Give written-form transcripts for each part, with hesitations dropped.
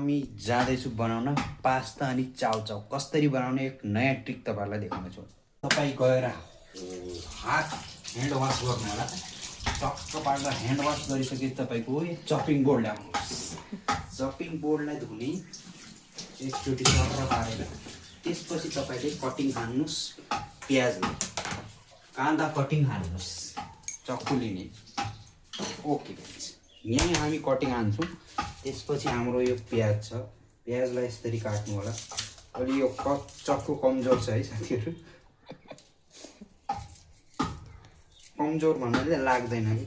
हामी जाँदैछु बनाउन पास्ता अनि चाउचाउ। कसरी बनाउने एक नयाँ ट्रिक तपाईँहरूलाई देखाउनेछु। तपाईँ गएर हात ह्यान्ड वास गर्नु होला। टक्क पारेर ह्यान्ड वास गरिसके तपाईँको चपिङ बोर्ड ल्याउनुहोस्। चपिङ बोर्डलाई धुने एकचोटि सर पारेर त्यसपछि तपाईँले कटिङ हान्नुहोस्। प्याजले काँदा कटिङ हान्नुहोस्। चक्कु लिने। ओके, यहीँ हामी कटिङ हान्छौँ। त्यसपछि हाम्रो यो प्याज छ, प्याजलाई यसरी काट्नु होला। अलि यो चक्कु कमजोर छ है साथीहरू। कमजोर भन्नाले लाग्दैन कि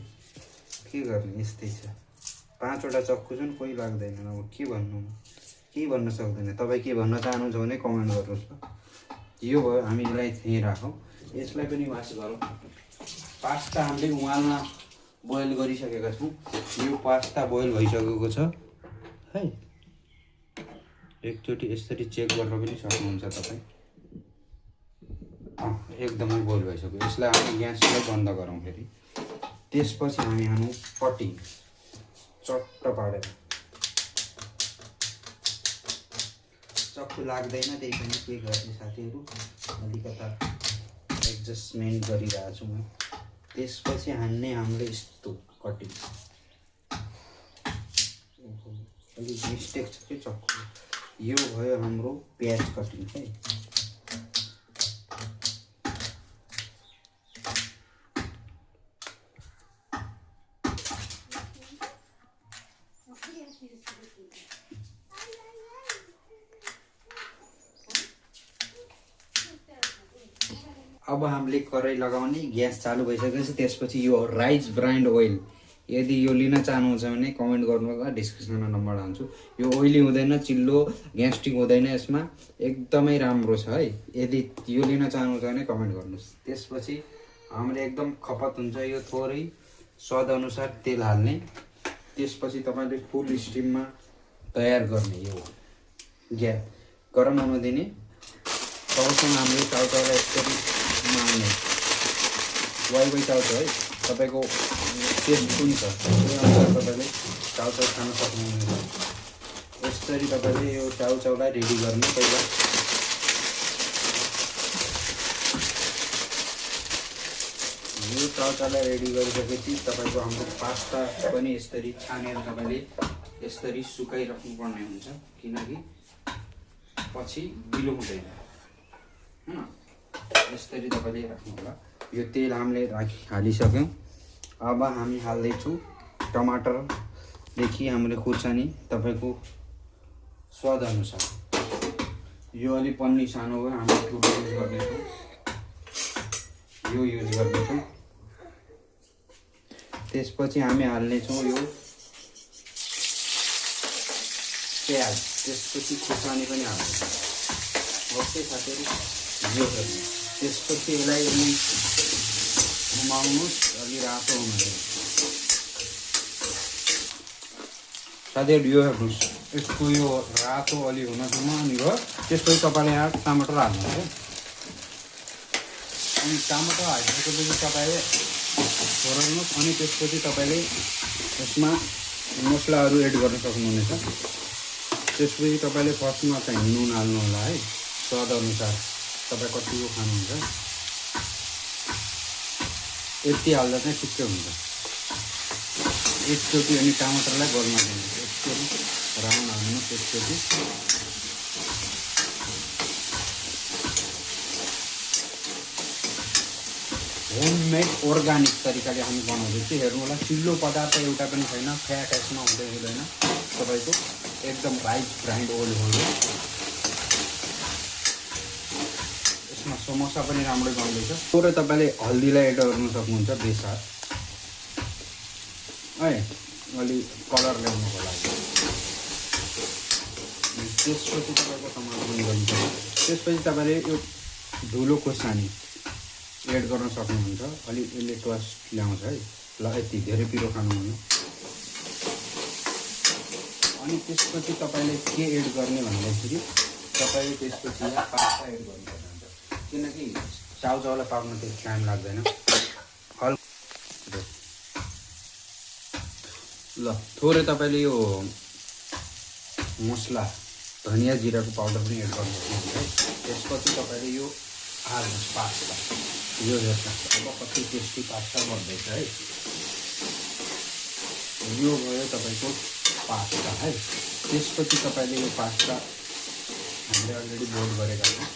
के गर्ने, यस्तै छ। 5वटा चक्कु छन्, कोही लाग्दैन। अब के भन्नु, केही भन्न सक्दैन। तपाईँ के भन्न चाहनुहुन्छ भने कमेन्ट गर्नुहोस् ल। यो भयो, हामी यसलाई त्यहीँ राखौँ। यसलाई पनि वास गरौँ। पास्ता हामीले उमाल्न बोइल गरिसकेका छौँ। यो पास्ता बोइल भइसकेको छ है। एकचोटि यसरी चेक गरेर पनि सक्नुहुन्छ तपाईँ। एकदमै बोइल भइसक्यो। यसलाई हामी ग्यासलाई बन्द गरौँ फेरि। त्यसपछि हामी हानौँ कटिङ चट्ट पारेर। चक्कु लाग्दैन, त्यही पनि के गर्ने साथीहरू, अलिकता एडजस्टमेन्ट गरिरहेको छु म। त्यसपछि हान्ने हामीले यस्तो कटिङ। अलिक मिस्टेक छ कि चक्कु। यो भयो हाम्रो प्याज कटिङ है। अब हामीले कराई लगाउने, ग्यास चालु भइसकेपछि त्यसपछि यो राइस ब्रान्ड ओइल, यदि यो लिन चाहनुहुन्छ भने कमेन्ट गर्नुहोला, डिस्क्रिप्सनमा नम्बर हाल्छु। यो ओइली हुँदैन, चिल्लो ग्यास्ट्रिक हुँदैन, यसमा एकदमै राम्रो छ है। यदि यो लिन चाहनुहुन्छ भने कमेन्ट गर्नुहोस्। त्यसपछि हामीले एकदम खपत हुन्छ यो थोरै स्वादअनुसार तेल हाल्ने। त्यसपछि तपाईँले फुल स्टिममा तयार गर्ने। यो ग्यास गरम हुन दिने। तबसम्म हामीले चाउचाउलाई यसरी मार्ने। वाइ चाउचाउ है, तपाईँको टेस्ट कुन छ त्यही अनुसार तपाईँले चाउचाउ खान सक्नुहुनेछ। यसरी तपाईँले यो चाउचाउलाई रेडी गर्ने। पहिला यो चाउचाउलाई रेडी गरिसकेपछि तपाईँको हाम्रो पास्ता पनि यसरी छानेर तपाईँले यसरी सुकाइराख्नुपर्ने हुन्छ, किनकि पछि गिलो हुँदैन। यसरी तपाईँले राख्नु होला। यो तेल हामीले हालिसक्यौँ। अब हामी हाल्दैछौँ टमाटरदेखि हामीले खुर्सानी तपाईँको स्वादअनुसार। यो अलि पन्नी सानो हो, हामीले ठुलो युज गर्दैछौँ। यो युज गर्दैछौँ। त्यसपछि हामी हाल्नेछौँ यो प्याज, त्यसपछि खुर्सानी पनि हाल्नेछौँ। ओके साथीहरू, यो गर्ने। त्यसपछि यसलाई अलि घुमाउनुहोस्, अलि रातो हुनु। साथीहरू यो हेर्नुहोस्, यसको यो रातो अलि हुनसम्म अनि भयो। त्यसपछि तपाईँले यहाँ टमाटर हाल्नुहोस् है। अनि टमाटर हालिसकेपछि तपाईँले छोड्नुहोस्। अनि त्यसपछि तपाईँले यसमा मसलाहरू एड गर्न सक्नुहुनेछ। त्यसपछि तपाईँले फर्स्टमा चाहिँ नुन हाल्नु होला है, स्वादअनुसार तपाईँ कतिको खानुहुन्छ। यति हाल्दा चाहिँ ठिक्कै हुन्छ। एकचोटि अनि टमाटरलाई गल्न दिनु। एकचोटि राउन्ड हाल्नु। त्यसचोटि होममेड अर्ग्यानिक तरिकाले हामी बनाउँदैछौँ। हेर्नु होला, चिल्लो पदार्थ एउटा पनि छैन, फ्याट यसमा हुँदैन। तपाईँको एकदम राइस ब्रान्ड ओइल हो। यसमा समोसा पनि राम्रै बन्दैछ। थोरै तपाईँले हल्दीलाई एड गर्नु सक्नुहुन्छ, बेसार है, अलि कलर ल्याउनुको लागि। त्यसपछि तपाईँको टमाटर पनि गरिन्छ। त्यसपछि तपाईँले यो धुलो खोर्सानी एड गर्न सक्नुहुन्छ। अलि यसले टेस्ट ल्याउँछ है। ल यति धेरै पिरो खानुहुन्न। अनि त्यसपछि तपाईँले के एड गर्ने भन्दाखेरि तपाईँले त्यसपछि यहाँ पास्ता एड गर्नु सक्नुहुन्छ, किनकि चाउचाउलाई पाक्न त्यति टाइम लाग्दैन। ल थोरै तपाईँले यो मसला धनियाँ जिराको पाउडर पनि एड गर्नुहुन्छ है। त्यसपछि तपाईँले यो हाल्नुहोस् पास्ता, यो हेर्नुहोस् अब कति टेस्टी पास्ता बन्दैछ है। यो भयो तपाईँको पास्ता है। त्यसपछि तपाईँले यो पास्ता हामीले अलरेडी बोइल गरेका छौँ,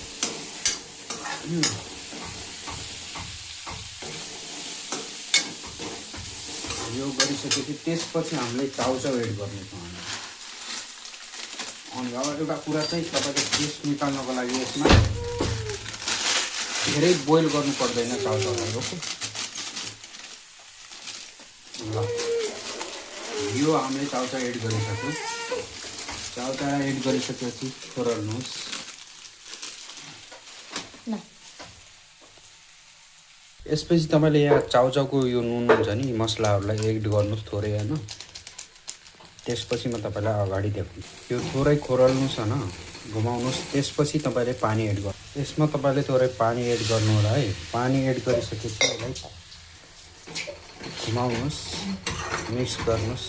यो गरिसकेपछि त्यसपछि हामीले चाउचाउ एड गर्नेछौँ हामी। अनि अब एउटा कुरा चाहिँ तपाईँले टेस्ट निकाल्नको लागि यसमा धेरै बोइल गर्नु पर्दैन चाउचाउलाई। ओके, ल यो हामीले चाउचाउ एड गरिसक्यौँ। चाउचाउ एड गरिसकेपछि खोरल्नुहोस्। यसपछि तपाईँले यहाँ चाउचाउको यो नुन हुन्छ नि मसलाहरूलाई एड गर्नुहोस् थोरै होइन। त्यसपछि म तपाईँलाई अगाडि देखाउँछु। यो थोरै खोरल्नुहोस् होइन, घुमाउनुहोस्। त्यसपछि तपाईँले पानी एड गर्नु। यसमा तपाईँले थोरै पानी एड गर्नु होला है। पानी एड गरिसकेपछि यसलाई घुमाउनुहोस्, मिक्स गर्नुहोस्,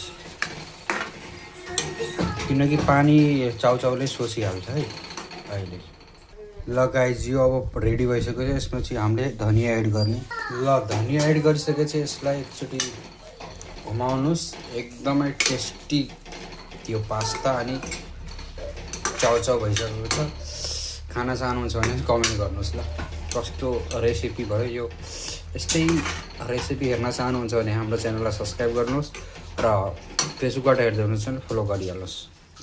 किनकि पानी चाउचाउले सोसिहाल्छ है अहिले। ल गाइज यो अब रेडी भइसक्यो। यसपछि हामीले धनियाँ एड गर्ने। ल धनियाँ एड गरिसकेपछि यसलाई एकचोटि घुमाउनुहोस्। एकदमै टेस्टी त्यो पास्ता अनि चाउचाउ भइसकेको छ। खाना चाहनुहुन्छ भने कमेन्ट गर्नुहोस् ल कस्तो रेसिपी भयो यो। यस्तै रेसिपी हेर्न चाहनुहुन्छ भने हाम्रो च्यानललाई सब्सक्राइब गर्नुहोस् र फेसबुकबाट हेर्दै हुनुहुन्छ भने फलो गरिहाल्नुहोस्।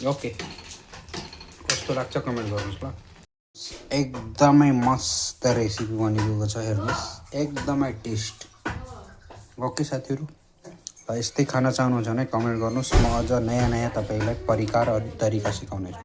ओके, कस्तो लाग्छ कमेन्ट गर्नुहोस् ल। एकदमै मस्त रेसिपी बनिएको छ, हेर्नुहोस् एकदमै टेस्ट। ओके साथीहरू, यस्तै खाना चाहनुहुन्छ भने कमेन्ट गर्नुहोस्। म अझ नयाँ नयाँ तपाईँलाई परिकार अनि तरिका सिकाउनेछु।